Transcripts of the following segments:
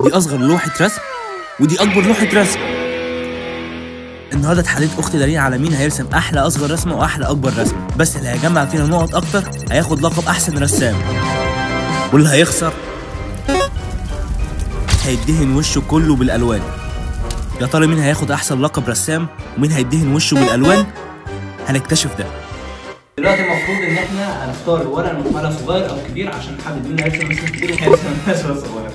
دي اصغر لوحة رسم ودي اكبر لوحة رسم. النهارده اتحديت اختي دارين على مين هيرسم احلى اصغر رسمه واحلى اكبر رسمه، بس اللي هيجمع فينا نقط اكتر هياخد لقب احسن رسام، واللي هيخسر هيدهن وشه كله بالالوان. يا ترى مين هياخد احسن لقب رسام ومين هيدهن وشه بالالوان؟ هنكتشف ده دلوقتي. المفروض ان احنا هنختار الورقة المهملة صغير او كبير عشان نحدد مين هيرسم رسم كبير ومين هيرسم رسم صغير.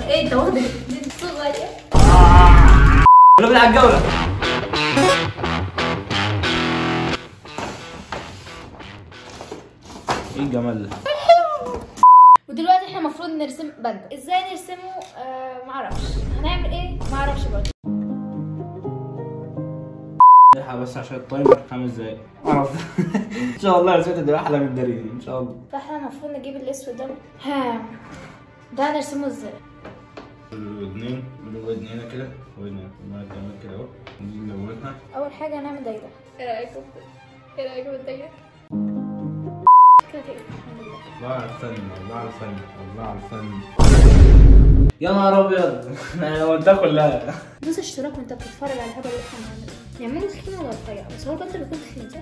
ايه انت واخد الصغير؟ يلا بينا على الجولة. ايه الجمال ده؟ ودلوقتي احنا المفروض نرسم باندا. ازاي نرسمه؟ معرفش. هنعمل ايه؟ معرفش برضه. نلحق بس عشان ال timer 5 دقايق. عرفت. ان شاء الله رسمتي تبقى احلى من دارين ان شاء الله. فاحنا المفروض نجيب الاسود ده. ها ده هنرسمه ازاي؟ الودنين، الودن هنا كده، ودن هنا كده اهو، دي نلونها. اول حاجة هنعمل دايرة. ايه رايكم؟ ايه رايكم بالدايره؟ كده الحمد لله. الله على الفن، الله على الفن، الله على الفن. يا نهار ابيض، انا لونتها كلها. دوس اشتراك وانت بتتفرج على الهبل اللي احنا بنعمله. نعمله تخين ولا رفيع؟ بس هو البنت بيكون تخين صح؟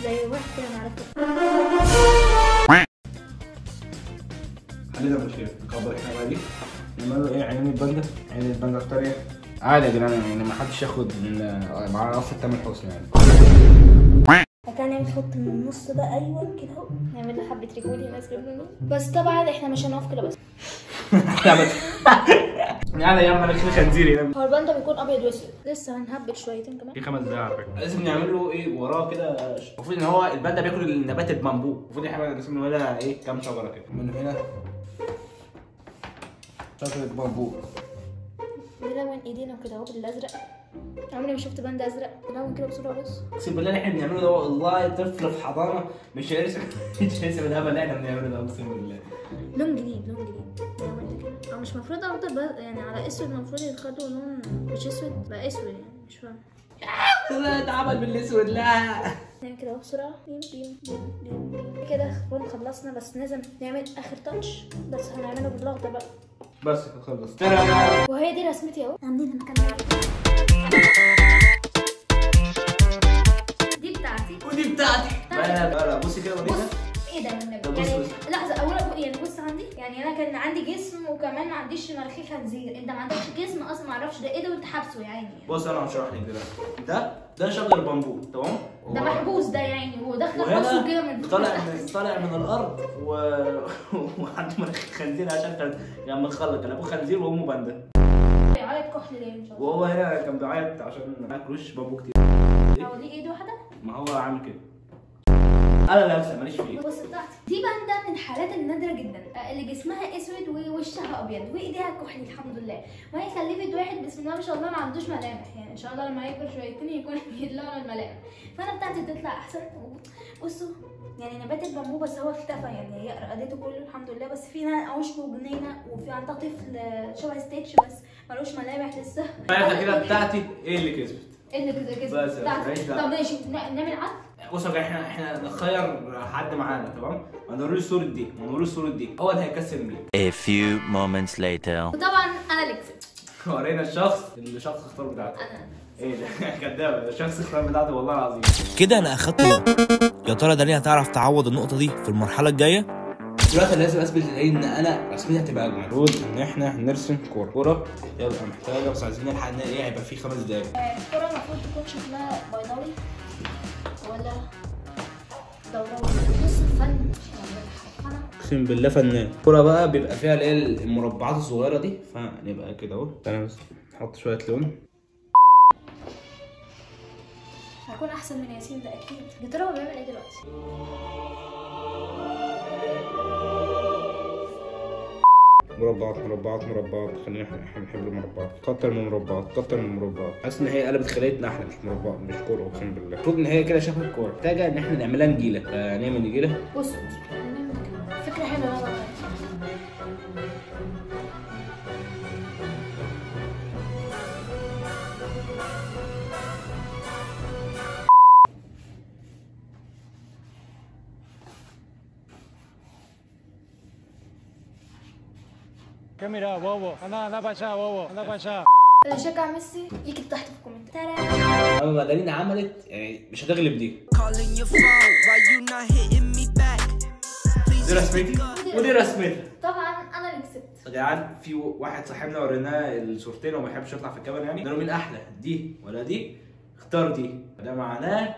زي واحد كده انا عرفته. خلينا مشير نكبر احنا بقى دي. نعمل له ايه؟ عينين الباندا، عين الباندا الطريه. عادي يا جدعان، يعني ما حدش ياخد من معانا اصلا تامر حسني يعني. نعمل خط من النص بقى، ايوه كده اهو. نعمل له حبه رجول هنا صغيرين بس. طبعا احنا مش هنقف كده بس. يعني يا عم انا خنزير هنا. هو الباندا بيكون ابيض واسود. لسه هنهبل شويتين كمان. في 5 دقايق على فكرة. لازم نعمل له ايه وراه كده. المفروض ان هو الباندا بياكل النبات البامبو. المفروض احنا نرسم له هنا ايه كام شجرة كده من هنا، شجرة بامبو. نلون ايدينا كده اهو بالازرق. عمري ما شفت باندا ازرق. نلون كده بسرعة بس. اقسم بالله اللي احنا بنعمله ده والله طفل في حضانة مش هيرسم مش هيرسم الهبل اللي احنا بنعمله ده اقسم بالله. لون جديد، لون جديد. نلون ده كده. هو مش المفروض افضل يعني على اسود، المفروض يتخلوا لون مش اسود بقى اسود يعني، مش فاهم. لا اتعمل بالاسود. لا نعمل كده اهو بسرعة. بيم بيم بيم بيم كده نكون خلصنا. بس لازم نعمل اخر touch، بس هنعمله بالاخضر بقى. بس خلصت. وهي دي رسمتي اهو. عاملين مكان دي بتاعتي ودي بتاعتي. لا لا بصي كده ورينا. ايه ده يعني؟ لحظة اولا يعني بص عندي، يعني انا كان عندي جسم وكمان ما عنديش مناخير خنزير. انت ما عندكش جسم اصلا، ما اعرفش ده ايه ده وانت حابسه يا عيني. بص انا هشرح لك دلوقتي. ده شجر بامبو، تمام؟ ده محبوس ده يعني، ودخل راسه كده من طالع من الارض وعنده مناخير خنزير عشان كان متخلط، كان ابوه خنزير وامه باندا. بيعيط كحل ليه ان شاء الله؟ وهو هنا كان بيعيط عشان ما ياكلوش بامبو كتير. هو دي ايد واحدة؟ ما هو عامل كده. انا لا افهم ماليش فيه. بص بتاعتي دي باندا من الحالات النادرة جدا اللي جسمها اسود ووشها ابيض وايديها كحلي الحمد لله، وهي خلفت واحد بسم الله ما شاء الله ما عندوش ملامح، يعني ان شاء الله لما يكبر شويتين يكون بيطلع له الملامح. فانا بتاعتي تطلع احسن. بصوا يعني نبات البامبو بس هو اختفى يعني، هي رقدته كله الحمد لله، بس في عشب وجنينه وفي عندها طفل شبه ستيتش بس ملوش ملامح لسه. انا كده بتاعتي ايه اللي كسبت؟ ايه اللي كسبت؟ بتاعتي. طب ماشي نعمل عدل. بصوا يا جماعة احنا نخير حد معانا، تمام؟ ما نوريش صوره دي، ما نوريش صوره دي، هو اللي هيكسب مين. A few moments later. وطبعا انا اللي كسبت. ورينا الشخص اللي شخص اختار بتاعته. انا ايه ده؟ كدابه، الشخص اختار بتاعته والله العظيم. كده انا اخدت نقطة. يا ترى دارين هتعرف تعوض النقطة دي في المرحلة الجاية؟ دلوقتي لازم اثبت للعين ان انا رسمتي هتبقى اجمل. المفروض ان احنا هنرسم كورة، كورة يبقى محتاجه، بس عايزين نلحق ان ايه هيبقى في 5 دقايق. الكورة المفروض تكون شكلها بيضاوي ولا دوراوي؟ بص الفن اقسم بالله فنان. الكورة بقى بيبقى فيها اللي هي المربعات الصغيرة دي، فنبقى كده اهو. انا بس نحط شوية لون. هكون احسن من ياسين ده اكيد. يا ترى هو بيعمل ايه دلوقتي؟ مربعات مربعات مربعات، خلينا احنا بنحب المربعات. كتر من المربعات، كتر من المربعات. حاسس ان هي قلبت خليتنا احنا مش مربعات مش كورة اقسم بالله. المفروض ان هي كده شكل الكورة، محتاجه ان احنا نعملها نجيله. نعمل نجيله. بص نعمل كده، فكرة حلوة والله. ¿Qué mira, bobo? Anda, anda para allá, bobo. Anda para allá. اللي شجع ميسي يكتب تحت في ال comment. اما دارين عملت يعني مش هتغلب دي. دي رسمتي ودي رسمتي. طبعا انا اللي كسبت. يا جدعان في واحد صاحبنا وريناه الصورتين وما يحبش يطلع في الكاميرا، يعني قالوا مين احلى دي ولا دي؟ اختار دي. ده معناه